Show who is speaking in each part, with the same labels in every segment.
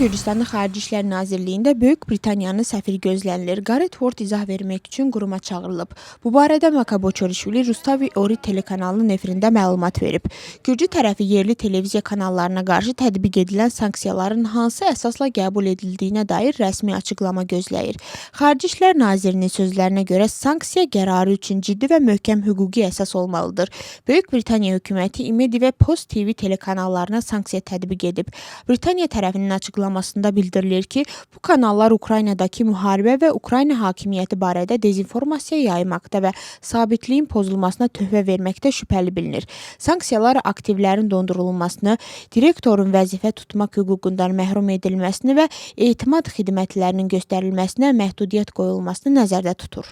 Speaker 1: Gürcüstanın Xarici İşlər Nazirliyində Böyük Britaniyanın səfiri gözlənilir. Gareth Ward izah vermək üçün quruma çağırılıb. Bu barədə Maka Boçorişvili Rustavi 2 telekanalının efirində məlumat verib. Gürcü tərəfi yerli televiziya kanallarına qarşı tətbiq edilən sanksiyaların hansı əsasla qəbul edildiyinə dair rəsmi açıqlama gözləyir. Xarici İşlər Nazirinin sözlərinə görə sanksiya qərarı üçün ciddi və möhkəm hüquqi əsas olmalıdır. Böyük Britaniya hökuməti İmedi və Post TV telekanallarına sanksiya tətbiq edib. Britaniya tərəfinin açıqlamasında bildirilir ki, bu kanallar Ukraynadakı müharibə və Ukrayna hakimiyyəti barədə dezinformasiya yaymaqda və sabitliyin pozulmasına töhfə verməkdə şübhəli bilinir. Sanksiyalar aktivlərin dondurulmasını, direktorun vəzifə tutmaq hüququndan məhrum edilməsini və etimad xidmətlərinin göstərilməsinə məhdudiyyət qoyulmasını nəzərdə tutur.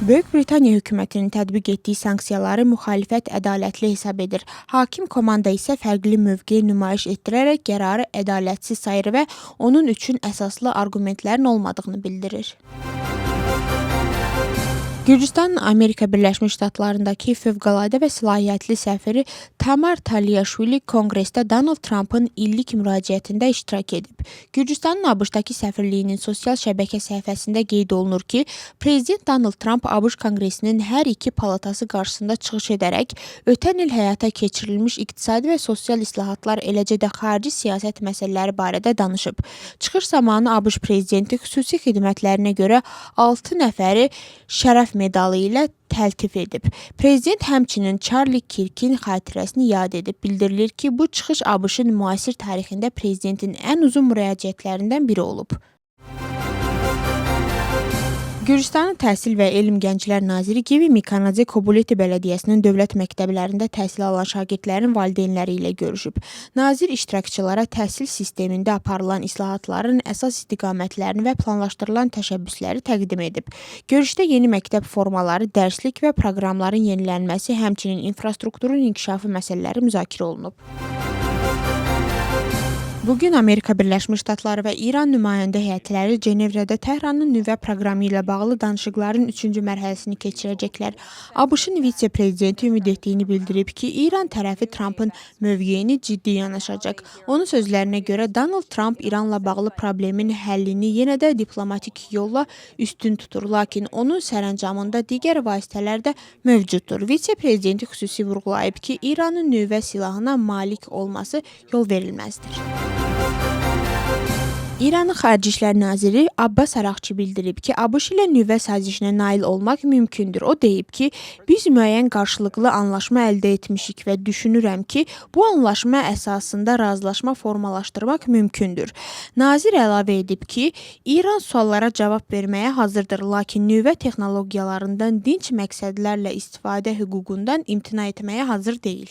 Speaker 1: Böyük Britaniya hökumətinin tətbiq etdiyi sanksiyaları müxalifət ədalətli hesab edir. Hakim komanda isə fərqli mövqe nümayiş etdirərək qərarı ədalətsiz sayır və onun üçün əsaslı arqumentlərin olmadığını bildirir. Gürcüstanın Amerika Birləşmiş Ştatlarındakı fövqəladə və səlahiyyətli səfiri Tamar Taliaşvili Konqresdə Donald Trampın illik müraciətində iştirak edib. Gürcüstanın ABŞ-dakı səfirliyinin sosial şəbəkə səhifəsində qeyd olunur ki, Prezident Donald Tramp ABŞ Konqresinin hər iki palatası qarşısında çıxış edərək ötən il həyata keçirilmiş iqtisadi və sosial islahatlar, eləcə də xarici siyasət məsələləri barədə danışıb. Çıxış zamanı ABŞ prezidenti xüsusi xidmətlərinə görə 6 nəfəri şərəf medalı ilə təltif edib. Prezident həmçinin Charlie Kirkin xatirəsini yad edib. Bildirilir ki, bu çıxış ABŞ-ın müasir tarixində prezidentin ən uzun müraciətlərindən biri olub. Gürcüstanın Təhsil və Elm Gənclər Naziri Givi Mikanadze Kobuleti Bələdiyyəsinin dövlət məktəblərində təhsil alan şagirdlərin valideynləri ilə görüşüb. Nazir iştirakçılara təhsil sistemində aparılan islahatların əsas istiqamətlərini və planlaşdırılan təşəbbüsləri təqdim edib. Görüşdə yeni məktəb formaları, dərslik və proqramların yenilənməsi, həmçinin infrastrukturun inkişafı məsələləri müzakirə olunub. Bugün Amerika Birləşmiş Ştatları və İran nümayəndə heyətləri Cenevrədə Təhranın nüvə proqramı ilə bağlı danışıqların 3-cü mərhələsini keçirəcəklər. ABŞ-ın vitse-prezidenti ümid etdiyini bildirib ki, İran tərəfi Trampın mövqeyini ciddi yanaşacaq. Onun sözlərinə görə Donald Tramp İranla bağlı problemin həllini yenə də diplomatik yolla üstün tutur, lakin onun sərəncamında digər vasitələr də mövcuddur. Vitse-prezidenti xüsusi vurğulayıb ki, İranın nüvə silahına malik olması yol verilməzdir. İranın Xarici İşlər Naziri Abbas Araqçı bildirib ki, ABŞ ilə nüvə sazişinə nail olmaq mümkündür. O deyib ki, biz müəyyən qarşılıqlı anlaşma əldə etmişik və düşünürəm ki, bu anlaşma əsasında razılaşma formalaşdırmaq mümkündür. Nazir əlavə edib ki, İran suallara cavab verməyə hazırdır, lakin nüvə texnologiyalarından dinc məqsədlərlə istifadə hüququndan imtina etməyə hazır deyil.